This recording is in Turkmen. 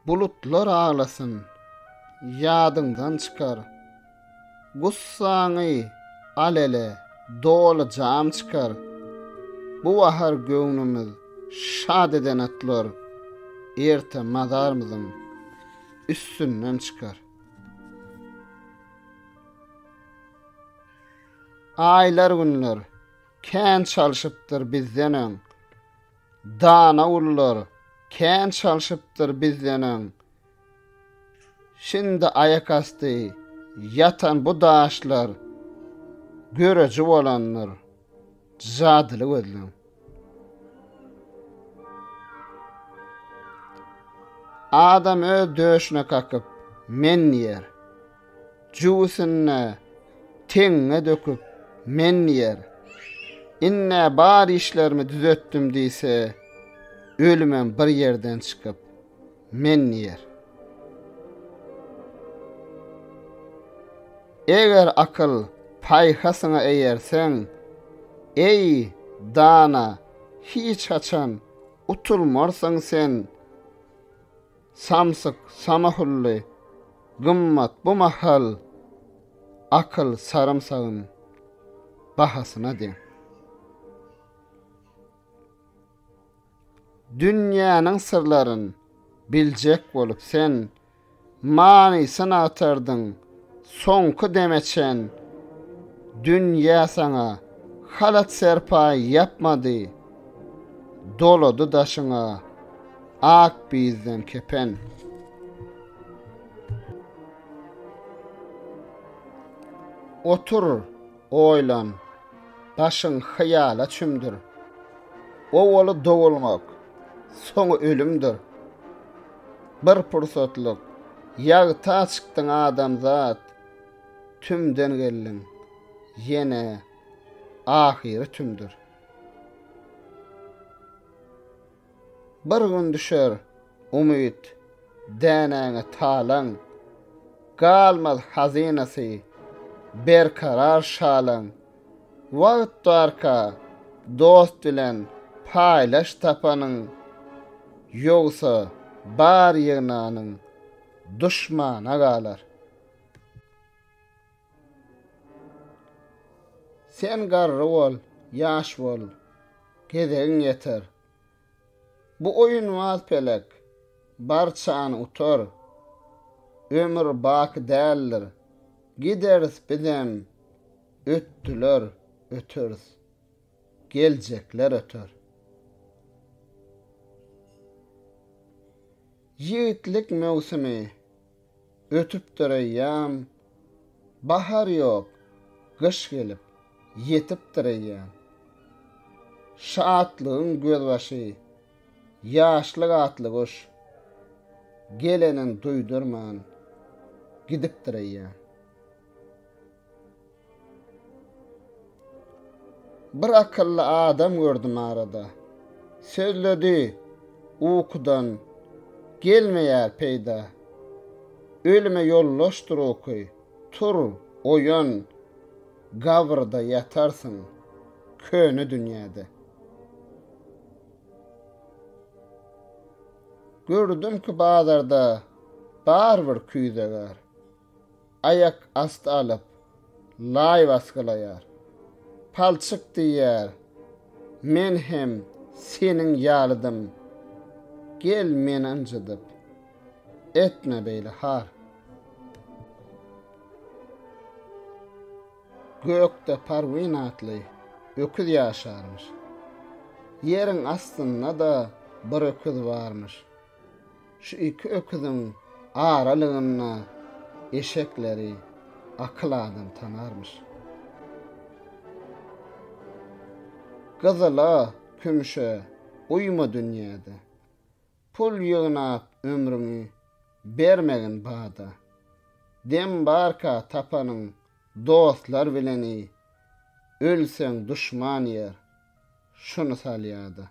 Bulutlar aglasyn, ýadyňdan çykar. Gussaňy al ele, doly jam çykar. Bu bahar göwnümiz şat eden otlar erte mazarymyzyň üstünden çykar. Aýlar-günler kän çalşypdyr bizden öň. Dana gullar kän çalşypdyr bizden öň. Şindi aýak asty ýatan bu daşlar göreji bolandyr jadyly gözleň. Adam öz döşüne kakyp, men diýer. Jübüsinde teňňe döküp, men diýer. Ind-ä bar işlerimi düzetdim diýse, ölümem bir ýerden çykyp, men diýer. Eger akyl paýhasyňa eýerseň, eý, dana, hiç haçan utulmarsyň sen. Samsyk samahully, gymmat bu mahal akyl sarymsagyň bahasyna deň. Dünýäniň syrlaryn biljek bolup sen, Manysyn agtardyň soňky deme çen. Dünýä saňa halat-serpaý ýapmady, Dolady daşyňa ak bizden kepen. Otur, oýlan, başyň hyýala çümdür. Owaly dogulmak, soňy ölümdir. Bir pursatlyk ýagta çykdyň adamzat, Tümden geldiň, ýene ahyry tümdür. Bir gün düşer umyt dänäňe talaň, Galmaz hazynasy berkarar şalaň. Wagt barka dost bilen paýlaş tapanyň, Ýogsa bar ýygnanyň duşmana galar. Sen garry bol, ýaş bol, gezegiň ýeter. Bu oýunbaz pelek barçany utar. Ömür baky däldir, gideris bizem, Ötdüler, öteris, geljekler öter. Ýigitlik möwsümi ötüpdir eýýäm, Bahar ýok, gyş gelip, ýetipdir eýýäm. Şatlygyň gözbaşy, ýaşlyk atly guş, Gelenin duýdurman, gidipdir eýýäm. Bir akylly adam gördüm arada. Sözledi, Ukudan gelmeýär peýda. Ölüme ýoldaşdyr uky, tur, oýan, Gabyrda ýatarsyň, köne dünýäde. Gördüm ki bazarda bar bir küýzegär. Aýak asty alyp, laý basgylaýar. Palçyk diýýär, Men hem seniň ýalydym. Gel meni ynjydyp, etme beýle har. Gökde Parwin atly öküz ýaşarmyş. Ýeriň astynda-da bir öküz barmyş. Şu iki öküziň aralygynda eşekleri akyl adam tanarmyş. Gyzyla, kümşe uýma dünýäde. Pul ýygnap ömrüňi bermegin bada. Dem barka tapanyň dostlar bilen iý, ölseň duşman ýer, şuny sal ýada.